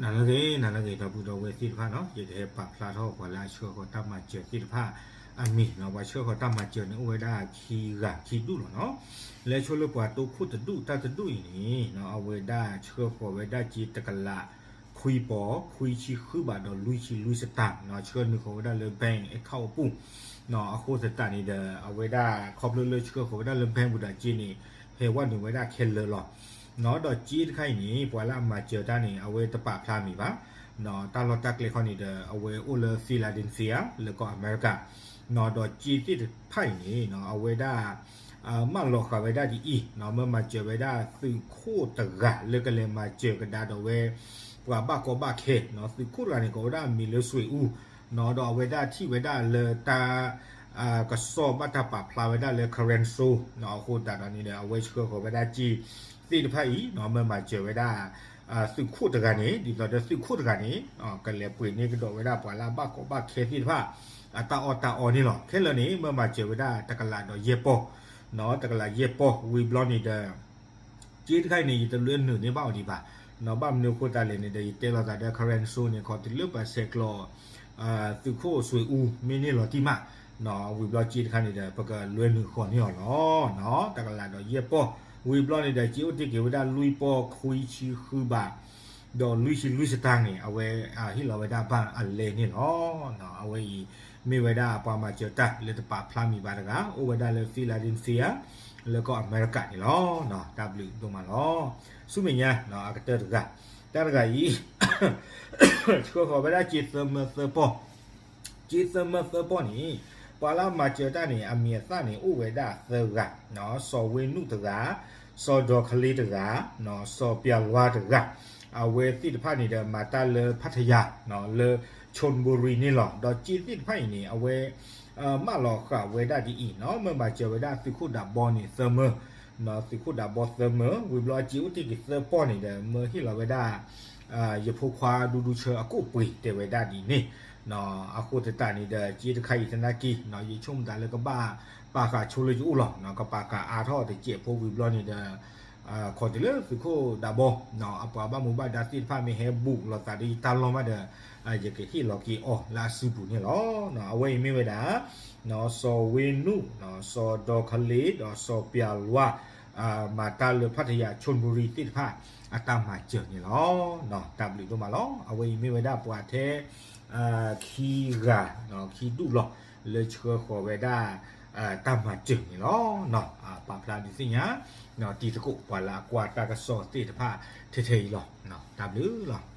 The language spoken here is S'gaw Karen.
နၤလၢအဂ့ၤ နၤလၢအဂ့ၤ ဒီပုၢ်ဒီဝဲၢ်သ့ၣ်တဖၣ်နီၤ, ယကဟဲပာ်ဖျါထီၣ်ပှၤလၢအဆှၢဃီၤတၢ်မၤစၢၤသ့ၣ်တဖၣ်အမံၤနီၤ, ပှၤဆှၢဃီၤတၢ်မၤစၢၤန့ၣ် အိၣ်ဝဲဒၣ်ခံဂၤခံဒူၣ်လီၤနီၤ, လၢဆိလၢပှၤတိခိၣ်တဒူၣ်တၢ်တဒူၣ်အံၤန့ၣ်နီၤ, အဝဲဒၣ်ဆှၢဃီၤဝဲဒၣ်စ့တကလး ခွံပီၤ ခွံဆံဃုဘးဒီးလွံၢ်ဆံလွံၢ်စတၢၢ်နီၤ, ဆှၢနုာ်ဃီၤဝဲဒၣ်လၢ bank account အပူၤနီၤ, အဃိသတးန့ၣ်ဒီး အဝဲဒၣ်ခီဖျိလၢဆှၢဃီၤဝဲဒၣ်လၢ bank ပူၤဒီးစ့န့ၣ် ဟဲဝဲနုာ်ဝဲဒၣ်ခဲလၢာ်လီၤနီၤ, ဒီးစ့တခါအံၤန့ၣ် ပှၤလၢအမၤစၢၤတၢ်န့ၣ် အဝဲတပာ်ဖျါမံၤဘၣ်နီၤ, တၢ်လီၢ်တၢ်ကျဲခီန့ၣ်ဒီး အဝဲအိၣ်လၢ Philadelphia လၢကီၢ်အမဲရကၤနီၤ, ဒီးစ့သ့ၣ်တဖၣ်အံၤန့ၣ်နီၤ အဝဲဒၣ် မၢလီၤဃာ်ဝဲဒၣ်ဒ်အံၤနီၤ, မၢမၤစၢၤဝဲဒၣ်သုးခိၣ်တဂၤလၢကလဲၤမၤစၢၤကဒါဒီးဝဲ ပှၤဘၣ်ကီဘၣ်ခဲနီၤ, သုးခိၣ်တဂၤန့ၣ် ကိးဝဲဒၣ်အမံၤလၢစွ့ၤအူနီၤ, ဒီးအဝဲဒၣ်ထံၣ်ဝဲဒၣ်လၢတၢ် ကစီၣ်ဘၣ်တၢ်ပာ်ဖျါဝဲဒၣ်လၢ Karen Show နီၤ, အဃိသတးဒီးန့ၣ်ဒီး အဝဲဆှၢဃီၤဝဲဒၣ်စ့သ့ၣ်တဖၣ်အံၤနီၤ, မၢမၤစၢၤဝဲဒၣ် သုးခိၣ်တဂၤန့ၣ် ဒ်သိးဒီးသုးခိၣ်တဂၤန့ၣ် ကလဲၤပှ့ၤန့ၢ်ကဒီးဝဲဒၣ်ပှၤလၢအဘၣ်ကီဘၣ်ခဲသ့ၣ်တဖၣ် အတၢ်အီၣ်တၢ်အီန့ၣ်လီၤ. ခဲလၢာ်န့ၣ် မၢမၤစၢၤဝဲဒၣ်တကလးဒီးယဲၢ်ပီၢ်နီၤ, တကလးယဲၢ်ပီၢ် ဝံၤဘျီန့ၣ်ဒီး စ့တခါအံၤန့ၣ် ယတလွဲနုာ်န့ၢ်ဘၣ်အီၤဒံးဘၣ်နီၤ, ဘၣ်မနုၤအဃိသတးလဲၣ်န့ၣ်ဒီး ယတဲလိာ်သးဒီး Karen Show န့ၣ် ခီးတုၤလၢပှၤဆဲးကျိး သုးခိၣ်စွ့ၤအူ မ့ၢ်န့ၢ်လီၤတံၢ်မးနီၤ, ဝံၤဘျီစ့တခါန့ၣ်ဒီး ပကလွဲနုာ်ဃီၤန့ၢ်အီၤလီၤနီၤ, တကလးဒီးယဲၢ်ပီၢ် ဝံၤဘျီန့ၣ်ဒီး စ့အိၣ်တ့ၢ်က့ၤဝဲဒၣ်လွံၢ်ပီၢ်ခွံဆံဃုဘး ဒီးလွံၢ်ဆံလွံၢ်စတၢၢ်န့ၣ် အဝဲဟ့ၣ်လီၤဝဲဒၣ်ဘၣ်အလဲန့ၣ်လီၤ. အဝဲအံၤ မ့ၢ်ဝဲဒၣ်ပှၤမၤစၢၤတၢ်လၢတပာ်ဖျါမံၤဘၣ်တဂၤ အိၣ်ဝဲဒၣ်လၢ Philadelphia လၢကီၢ်အမဲရကၤန့ၣ်လီၤ. တၢ်ဘျုးဒိၣ်မးလီၤ. ဆူမဲာ်ညါ အကတၢၢ်တဂၤ, တၢ်တဂၤအံၤ ဆှၢဃီၤဝဲဒၣ်စ့သၢမၢသၢပီၢ် စ့သၢမၢသၢပီၢ်န့ၣ် ပှၤလၢအမၤစၢၤတၢ်န့ၣ် အမံၤအသၣ်န့ၣ် အိၣ်ဝဲဒၣ်သၢဂၤ, စီၤဝ့နုၣ်တဂၤ, စီၤဒီၤခလ့တဂၤ, စီၤပၠၤလွါတဂၤ, အဝဲသ့ၣ်တဖၣ်န့ၣ်ဒီး မၤတၢ်လၢဖးထယၤ လၢ Chonburi န့ၣ်လီၤ. ဒီးစ့သ့ၣ်တဖၣ်အံၤန့ၣ် အဝဲ မၢလီၤဃာ်ဝဲဒၣ်ဒ်အံၤနီၤ, မၢမၤစၢၤဝဲဒၣ်သုးခိၣ်ဒးဘီန့ၣ်သၢမၢ, သုးခိၣ်ဒးဘီသၢမၢ, ဝံၤဘျီအစ့အိၣ်တ့ၢ်က့ၤသၢပီၢ်န့ၣ်ဒီး မၢဟ့ၣ်လီၤဝဲဒၣ် ယဖိခွါဒူဒူဆၢအကိၣ်ပှ့ၤတဲဝဲဒၣ်ဒ်န့ၣ်နီၤ. အဃိသတးန့ၣ်ဒီး စ့တခါအံၤသနာ်က့နီၤ, ယဆိကမိၣ်သးလၢကဘၣ်ပာ်ဃာ်ဆိလၢယအိၣ်လီၤနီၤ, ကပာ်ဃာ်အါထီၣ်တစဲးဖိဝံၤဘျီန့ၣ်ဒီး ခီးတုၤလၢသုးခိၣ်ဒးဘီနီၤ, အပှၤဘၣ်မူဘၣ်ဒါသ့ၣ်တဖၣ်မ့ၢ်ဟဲဘူးလိာ်သးဒီးယတၢ်လီၢ်မးဒီး ယကဟ့ၣ်လီၤက့ၤအီၤလၢအစုပူၤန့ၣ်လီၤ. အဝဲအံၤမ့ၢ်ဝဲဒၣ် စီၤဝ့နုၣ်, စီၤဒီၤခလ့, ဒီးစီၤပၠၤလွါ မၤတၢ်လၢဖးထယၤ Chonburi သ့ၣ်တဖၣ် အတၢ်မၤစၢၤန့ၣ်လီၤ. တၢ်ဘျုးဒိၣ်မးလီၤ. အဝဲအံၤမ့ၢ်ဝဲဒၣ်ပှၤထဲ ခံဂၤ ခံဒူၣ်လီၤ လၢဆှၢဃီၤဝဲဒၣ် တၢ်မၤစၢၤန့ၣ်လီၤ. ပာ်ဖျါဒုးသ့ၣ်ညါ တံၤသကိးပှၤလၢအကွၢ်တၢ်ကစီၣ်သ့ၣ်တဖၣ်ထဲထဲအံၤလီၤ. တၢ်ဘျုးလီၤ.